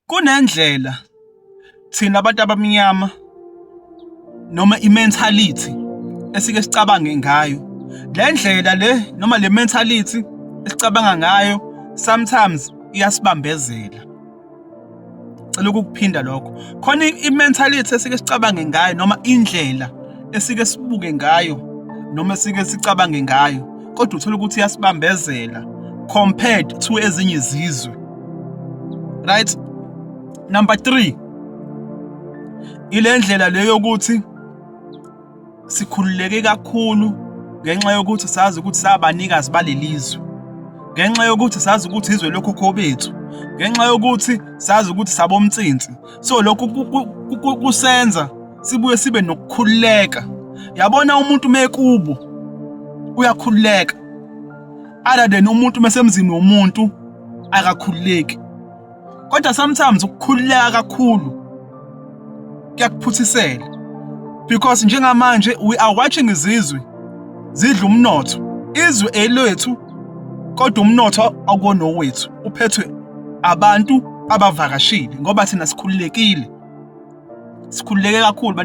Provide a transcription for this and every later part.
Kunendlela thina abantu abamnyama noma i-mentality esike sicabange ngayo. Le ndlela le noma le mentality esicabanga ngayo sometimes iyasibambezela. Cela ukukuphinda lokho. Khona i-mentality esike sicabange ngayo noma indlela esike sibuke ngayo noma esike sicabange ngayo kodwa uthola ukuthi iyasibambezela compared to ezinye izizwe. Right? Number 3 ile ndlela leyo yokuthi sikhululeke kakhulu ngenxa yokuthi sazi ukuthi sabanikazi balelizwe, ngenxa yokuthi sazi ukuthi izwe lokhokho bethu, ngenxa yokuthi sazi ukuthi sabomtsinsi. So lokhu kusenza sibuye sibe nokukhululeka. Yabona, umuntu mekubo uyakhululeka, other than umuntu mesemzini womuntu akakhululeki. Kodwa sometimes ukukhululeka kakhulu kuyakuphuthisela, because njengamanje we are watching izizwe zidla umnotho. Izwe elethu, kodwa umnotho akuwona owethu, uphethwe abantu abavakashile, ngoba thina sikhululekile. Sikhululeke kakhulu,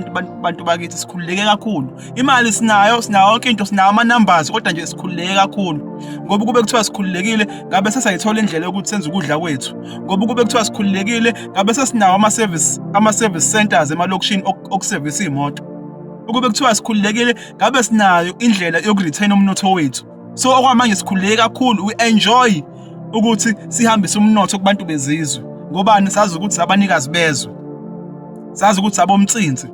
bantu bakithi, sikhululeke kakhulu. Imali sinayo, sinayo yonke into, sinawo ama-numbers, kodwa nje sikhululeke kakhulu, ngoba kube kuthiwa sikhululekile ngabe sesayithola indlela yokuthi senze ukudla kwethu. Ngoba kube kuthiwa sikhululekile ngabe sesinawo ama-service centers emalokishini okusevisa iy'moto. Ukube kuthiwa sikhululekile ngabe sinayo indlela yoku-retain umnotho wethu. So okwamanje sikhululeke kakhulu, we enjoy ukuthi sihambise umnotho kubantu bezizwe. Ngobani? Sazi ukuthi sabanikazi bezwe, sazi ukuthi sabomtsinsi.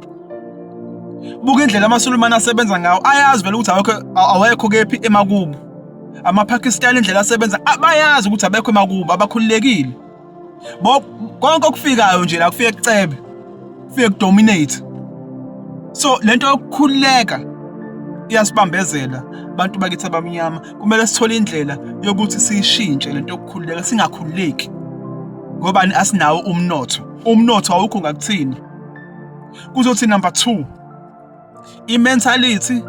Buka indlela amaSulumane asebenza ngawo, ayazi vele ukuthi awekho awekho kephi emakubo. AmaPakistan, indlela asebenza, bayazi ukuthi abekho emakubo, abakhululekile. Bo konke okufikayo nje la kufike kucebe, kufike kudominate. So lento yokukhululeka iyasibambezela, bantu bakithi abamnyama. Kumele sithole indlela yokuthi siyishintshe lento yokukhululeka, singakhululeki. Ngobani? Asinawo umnotho, umnotho awukho ngakuthina. Kuzothi number 2, i-mentality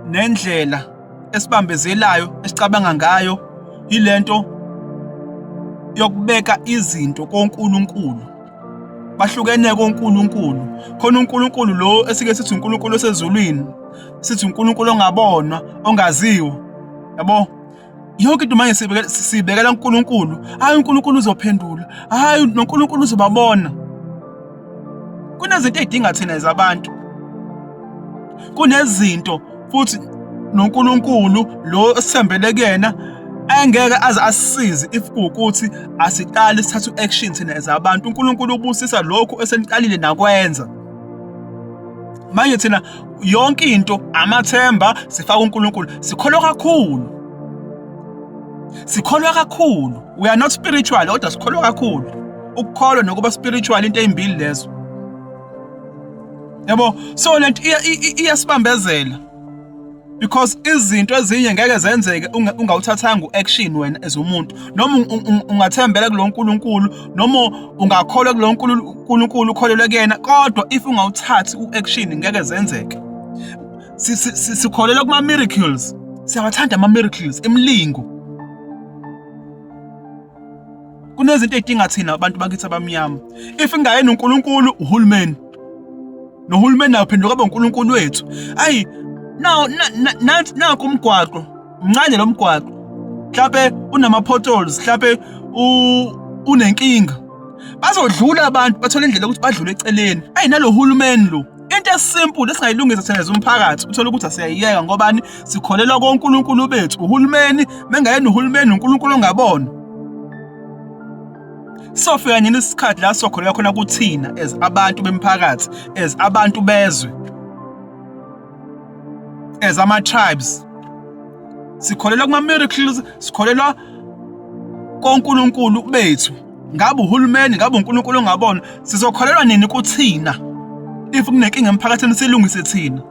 nendlela esibambezelayo esicabanga ngayo, ilento yokubeka izinto koNkulunkulu. Bahlukene koNkulunkulu. Khona uNkulunkulu lo esike sithi uNkulunkulu osezulwini, sithi uNkulunkulu ongabonwa, ongaziwa, yabo. Yonke into manje sibekela uNkulunkulu. Hayi, uNkulunkulu uzophendula, hayi, noNkulunkulu uzobabona. Kunezinto ey'dinga thina as abantu, kunezinto futhi noNkulunkulu lo esithembele kuyena angeke aze asisize if kuwukuthi asiqali sithathe u-action thina as abantu. uNkulunkulu ubusisa lokhu eseniqalile nakwenza. Manje thina yonke into, amathemba sifaka uNkulunkulu. Sikholwa kakhulu, sikholwa kakhulu. We are not spiritual, kodwa sikholwa kakhulu. Ukukholwa nokuba spiritual into ezimbili lezo, yabo. So lento iyasibambezela because izinto ezinye ngeke zenzeke ungawuthathanga u-action wena as umuntu, noma ungathembela kulo nkulunkulu, noma ungakholwa kulo nkulunkulu, ukholelwe kuyena, kodwa if ungawuthathi u-action ngeke zenzeke. Sikholelwa kuma-miracles, siyawathanda ama-miracles, imilingo. Kunezinto ey'dinga thina abantu bakithi abamnyama. If ingayeni uNkulunkulu, uhulumeni, nohulumeni nawo phenduka abe uNkulunkulu wethu. Ayi, nawu nakhu umgwaqo, mncane lo mgwaqo, mhlampe unama-potholes, mhlampe unenkinga, bazodlula abantu, bathola indlela yokuthi badlule eceleni. Ayi, nalo hulumeni lo. Into esimple esingayilungisa thina as umphakathi, uthole ukuthi asiyayiyeka. Ngobani? Sikholelwa koNkulunkulu bethu, uhulumeni. Mengayeni uhulumeni, uNkulunkulu ongabona. Sofika nini isikhathi la sokholelwa khona kuthina as abantu bemphakathi, as abantu bezwe, as ama-tribes? Sikholelwa kuma-miracles, sikholelwa koNkulunkulu bethu, ngabe uhulumeni, ngabe uNkulunkulu ongabona. Sizokholelwa nini kuthina? If kunenkinga emphakathini, silungise thina,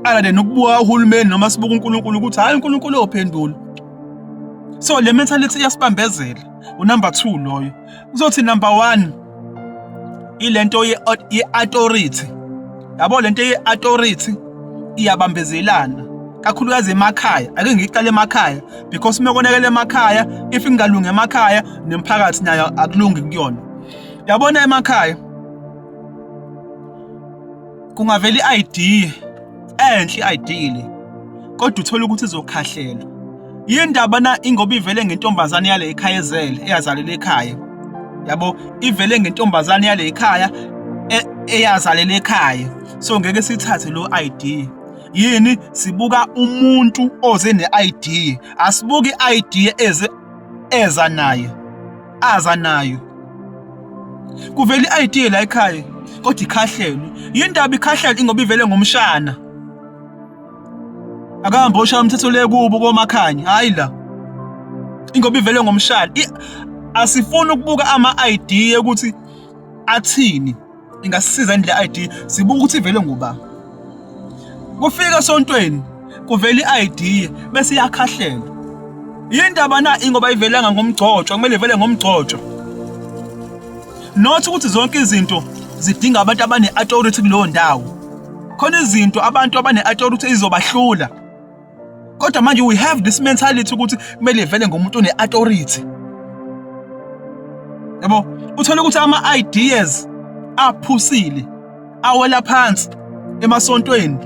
other than ukubuka uhulumeni noma sibuka uNkulunkulu ukuthi hayi, uNkulunkulu uyophendula. So le mentality iyasibambezela. Unumber 2 loyo. Kuzothi number 1, ilento ye-authority, yabo. Lento ye-authority iyabambezelana. Kakhulukazi emakhaya, ake ngiqale emakhaya because uma konakele emakhaya, if ingalungi emakhaya nemphakathi nayo akulungi kuyona. Yabona emakhaya kungavela i-ID enhle, i-ID le, kodwa uthole ukuthi izokhahlelwa. Yindaba na? Ingoba ivele ngentombazane yale ekhaya ezele eyazalela ekhaya, yabo, ivele ngentombazane yale ekhaya eyazalela ekhaya, so ngeke sithathe lo ID. Yini? Sibuka umuntu oze ne-ID, asibuki i-ID eze eza naye, aza nayo. Kuvela i-ID la ekhaya kodwa ikhahlelwe. Yindaba ikhahlelwe? Ingoba ivele ngomshana. Akahambe oshaya umthetho le kubo komakhanya, hayi la, ingoba ivele ngomshana. Asifuni ukubuka ama-ID ukuthi athini, ingasisiza yini le ID, sibuka ukuthi ivele ngoba. Kufika esontweni kuvela i-ID bese iyakhahlelwa. Yindaba na? Ingoba ivelanga ngomgcotshwa, kumele ivele ngomgcotshwa. Not ukuthi zonke izinto zidinga abantu abane-authority kuleyo ndawo. Khona izinto abantu abane-authority izobahlula, kodwa manje we have this mentality ukuthi kumele ivele ngomuntu one-authority, yabo. Uthole ukuthi ama-ideas aphusile awela phansi emasontweni,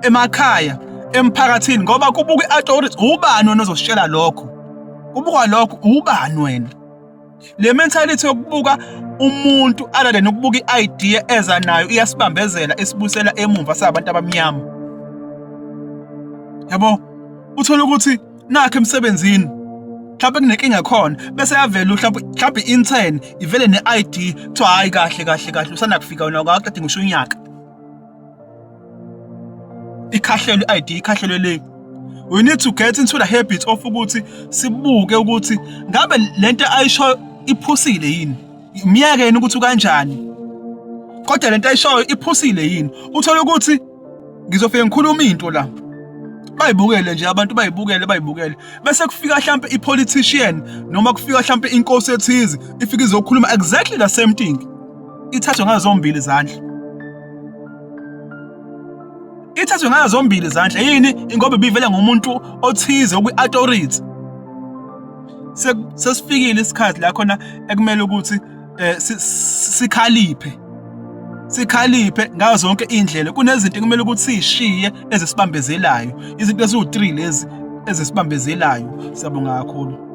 emakhaya, emphakathini, ngoba kubuka i-authority. Ubani wena ozositshela lokho? Kubuka lokho, ubani wena? Le mentality yokubuka umuntu other than ukubuka i-idea eza nayo iyasibambezela, isibuyisela emumva sabantu abamnyama, yabo. Uthola ukuthi nakho emsebenzini mhlawumbe kunenkinga khona, bese yavela mhlawumbe i-intern ivele ne-ID, kuthiwa hhayi, kahle kahle kahle, usanda kufika wena, awukaqedi ngisho unyaka. Ikhahlelwe i-ID, ikhahlelwe le. We need to get into the habit of ukuthi sibuke ukuthi ngabe lento ayishoyo iphusile yini, myekeni ukuthi ukanjani, kodwa lento ayishoyo iphusile yini. Uthole ukuthi ngizofike ngikhuluma into la, bayibukele nje abantu, bayibukele, bayibukele, bese kufika mhlambe i-politician noma kufika mhlambe inkosi ethize, ifike izokhuluma exactly the same thing, ithathwe ngazo zombili izandla, ithathwe ngazo zombili izandla. Yini? Ingoba ibivele ngomuntu othize okwi-authority. Sesifikile isikhathi la khona ekumele ukuthi sikhaliphe, sikhaliphe ngazo zonke indlela. Kunezinto ekumele ukuthi siyishiye ezisibambezelayo, izinto eziwu-3 lezi ezisibambezelayo. Siyabonga kakhulu.